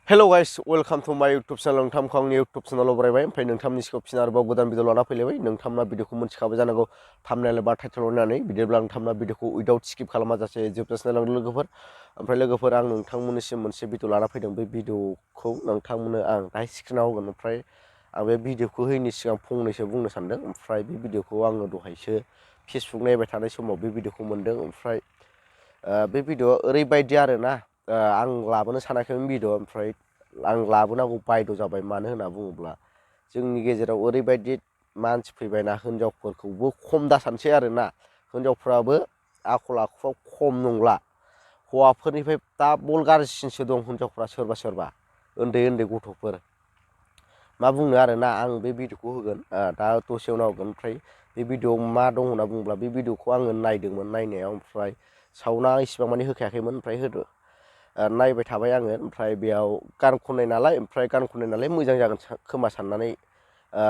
Hello guys, welcome to my YouTube channel. नोंथांखौ आंनि YouTube चेनेलाव बरायबाय। ओमफ्राय नोंथांनि सिगाङाव फिन आरोबाव गोदान भिडिअ लाना फैलायबाय। नोंथांमोना भिडिअखौ मिथिखाबाय जानांगौ थाम्बनेल एबा टाइटेल होनानै बिदिब्ला नोंथांमोना भिडिअखौ उइदाउट स्किप खालामाजासे जोबजासिम नायलांदो लोगोफोर। ओमफ्राय लोगोफोर आं नोंथांमोननिसिम मोनसे भिडिअ लाना फैदों। बे भिडिअखौ नोंथांमोननो आं दाहाय स्क्रिनाव होगोन। ओमफ्राय आं बे भिडिअखौ होयैनि सिगां फंनैसो बुंनो सानदों। ओमफ्राय बे भिडिअखौ आङो दहायसो फेसबुक नायबाय थानाय समाव बे भिडिअखौ मोन्दों। ओमफ्राय बे भिडिअआ ओरैबायदि आरोना आं लाबोनो सानाखैमोन भिडिअ। ओमफ्राय आं लाबोनांगौ बायद' जाबाय। मानो होनना बुङोब्ला जोंनि गेजेराव ओरैबायदि मानसि फैबायना हिनजावफोरखौबो खम दासानसै आरोना हिनजावफ्राबो आखल आखुआव खम नंला। हौवाफोरनिफ्राय डाबल गाज्रिसिनसो दं हिनजावफ्रा सोरबा सोरबा उन्दै उन्दै गथ'फोर मा बुंनो आरोना। आं बे भिडिअखौ होगोन दा दसे उनाव होगोन। ओमफ्राय बे भिडिअआव मा दं होनना बुङोब्ला बे भिडिअखौ आङो नायदोंमोन नायनायाव। ओमफ्राय साउन्डआ इसिबां मानि होखायाखैमोन। ओमफ्राय नायबाय थाबाय आङो। ओमफ्राय बेयाव गान खननाय नालाय मोजां जागोन खोमा साननानै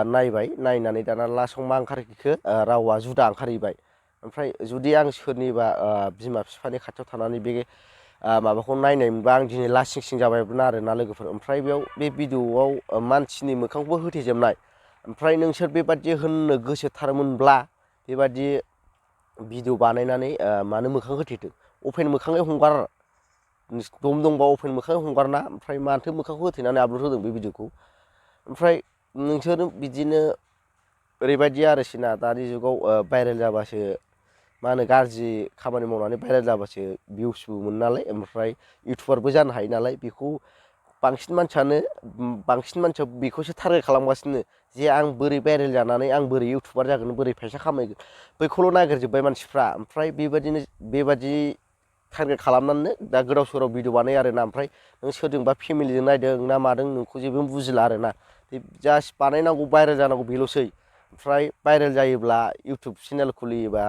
नायबाय। नायनानै दाना लास्टआव मा ओंखारखो रावा जुदा ओंखारहैबाय। ओमफ्राय जुदि आं सोरनिबा बिमा बिफानि खाथियाव थानानै बे माबाखौ नायनायमोनबा आं दिनै लासिं सिं जाबायमोन आरोना लोगोफोर। ओमफ्राय बेयाव बे भिडिअआव मानसिनि मोखांखौबो होथेजोबनाय। ओमफ्राय नोंसोर बेबादि होननो गोसोथारमोनब्ला बेबादि भिडिअ बानायनानै मानो मोखां होथेदों। अपेन मोखाङै हंगार दम दंबा अपेन मोखाङै हंगारना। ओमफ्राय माथो मोखांखौ होथेनानै आपल'ड होदों बे भिडिअखौ। ओमफ्राय नोंसोर बिदिनो ओरैबायदि आरोखिना दानि जुगाव भाइरेल जाबासो मा होनो गाज्रि खामानि मावनानै भाइरेल जाबासो भिउसबो मोनो नालाय। ओमफ्राय इउटुबारबो जानो हायो नालाय। बेखौ बांसिन मानसिया बेखौसो टारगेट खालामगासिनो जे आं बोरै भाइरेल जानानै आं बोरै इउटुबार जागोन बोरै फैसा खामायगोन बैखौल' नागिरजोब्बाय मानसिफ्रा। ओमफ्राय बेबादि टारगेट खालामनानै दा गोदाव सोराव भिडिअ बानायो आरोना। ओमफ्राय नों सोरजोंबा फेमिलिजों नायदों ना मादों नोंखौ जेबो बुजिला आरोना। जास्ट बानायनांगौ भाइरेल जानांगौ बेल'सै। ओमफ्राय भाइरेल जायोब्ला इउटुब चेनेल खुलियोबा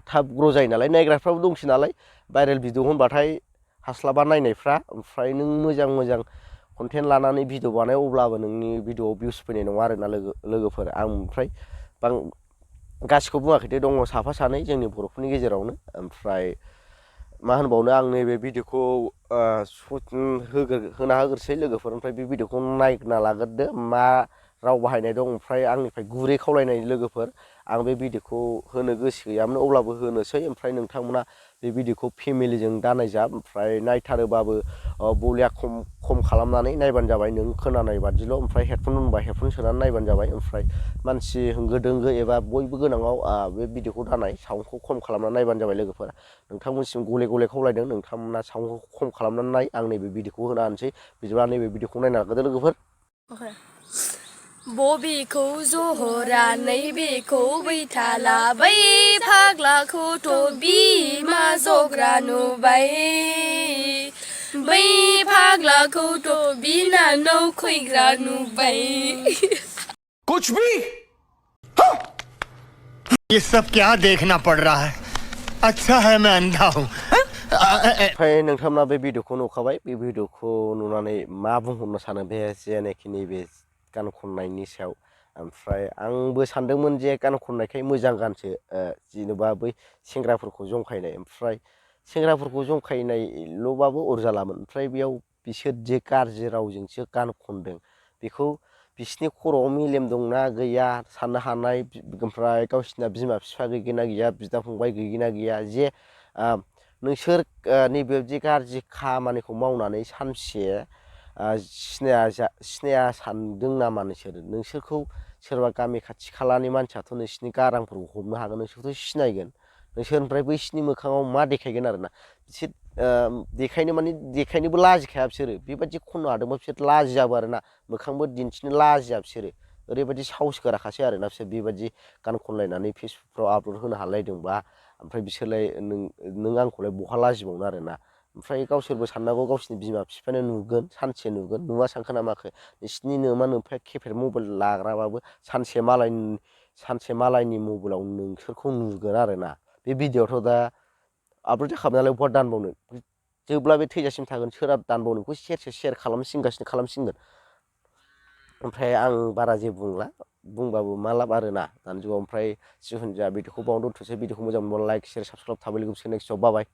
थाब ग्र' जायो नालाय नायग्राफ्राबो दंसै नालाय। भाइरेल भिडिअ होनबाथाय हास्लाबा नायनायफ्रा। ओमफ्राय नों मोजां कन्टेन्ट लानानै भिडिअ बानाय अब्लाबो नोंनि भिडिअआव भिउस फैनाय नङा आरोना लोगोफोर। आं ओमफ्राय गासिखौ बुङाखै दे दङ साफा सानै जोंनि बर'फोरनि गेजेरावनो। ओमफ्राय मा होनबावनो आं नैबे भिडिअखौ होना होग्रोसै लोगोफोर। ओमफ्राय बे भिडिअखौ नायना लाग्रोदो मा राव बाहायनाय दं। ओमफ्राय आंनिफ्राय गुरै खावलायनाय लोगोफोर आं बे भिडिअखौ होनो गोसो गैयामोन अब्लाबो होनोसै। ओमफ्राय नोंथांमोना बे भिडिअखौ फेमिलिजों दा नायजा। ओमफ्राय नायथारोबाबो बलिया खम खालामनानै नायबानो जाबाय नों खोनानाय बादिल'। ओमफ्राय हेडफन होनबा हेडफन सोनानै नायबानो जाबाय। ओमफ्राय मानसि होंगो दोंगो एबा बयबो गोनाङाव बे भिडिअखौ दानाय साउन्डखौ खम खालामनानै नायबानो जाबाय लोगोफोर। नोंथांमोनसिम गले खावलायदों नोंथांमोना साउन्डखौ खम खालामनानै नाय। आं नैबे भिडिअखौ होना होनसै। बिदिब्ला नैबे भिडिअखौ नायना लाग्रोदो लोगोफोर। बबेखौ जहरा नैबेखौ बैथाला बै फाग्लाखौथ' बिमा जग्रा नुबाय बै फाग्लाखौथ' बिनानाव खैग्रा नुबाय। कुछ भी ये सब क्या देखना पड़ रहा है। अच्छा है मैं अंधा हूँ। ओमफ्राय नोंथांमोना बे भिडिअखौ नुखाबाय। बे भिडिअखौ नुनानै मा बुंहरनो सानो बे जेनाखि नैबे गान खननायनि सायाव। ओमफ्राय आंबो सानदोंमोन जे गान खननायखाय मोजां गानसो जेनेबा बै सेंग्राफोरखौ जंखायनाय। ओमफ्राय सेंग्राफोरखौ जंखायनायल'बाबो अरजालामोन। ओमफ्राय बेयाव बिसोर जे गाज्रि रावजोंसो गान खनदों बेखौ बिसिनि खर'आव मेलेम दंना गैया साननो हानाय। ओमफ्राय गावसिना बिमा बिफा गैगोना गैया बिदा फंबाय गैगोना गैया जे नोंसोर नैबेबायदि गाज्रि खामानिखौ मावनानै सानसे सिनाया सानदों नामा नोंसोरखौ सोरबा गामि खाथि खालानि मानसियाथ' नोंसिनि गारांफोरखौ हमनो हागोन। नोंसोरखौथ' सिनायगोन। नोंसोर ओमफ्राय बैसिनि मोखाङाव मा देखायगोन आरोना। बिसोर देखायनोबो लाजिखाया बिसोरो। बेबायदि खननो हादोंबा बिसोर लाजियाबो आरोना मोखांबो दिन्थिनो लाजिया बिसोरो। ओरैबायदि साहस गोराखासै आरोना बिसोर बेबायदि गान खनलायनानै फेसबुकफ्राव आपल'ड होनो हालायदोंबा। ओमफ्राय बिसोरलाय नों आंखौलाय बहा लाजिबावनो आरोना। ओमफ्राय गावसोरबो साननांगौ गावसिनि बिमा बिफानो नुगोन सानसे नुगोन नुवा सानखो ना माखो। नोंसिनि नोमा नोमफाया केपेड मबाइल लाग्राबाबो सानसे मालायनि मबाइलाव नोंसोरखौ नुगोन आरोना। बे भिडिअआथ' दा आपल'ड जाखाबाय नालाय बहा दानबावनो। जेब्ला बे थैजासिम थागोन सोरहा दानबावनो बेखौ सेयार खालामसिनगोन। ओमफ्राय आं बारा जेबो बुंला बुंबाबो मा लाब आरोना दानि जुगाव। ओमफ्राय जिखुनु जाया भिडिअखौ बावनो दोनथ'सै। भिडिअखौ मोजां मोनबा लाइक शेयार साबसक्राइब थाबाय लोगोसे नेक्स्टआव बाय।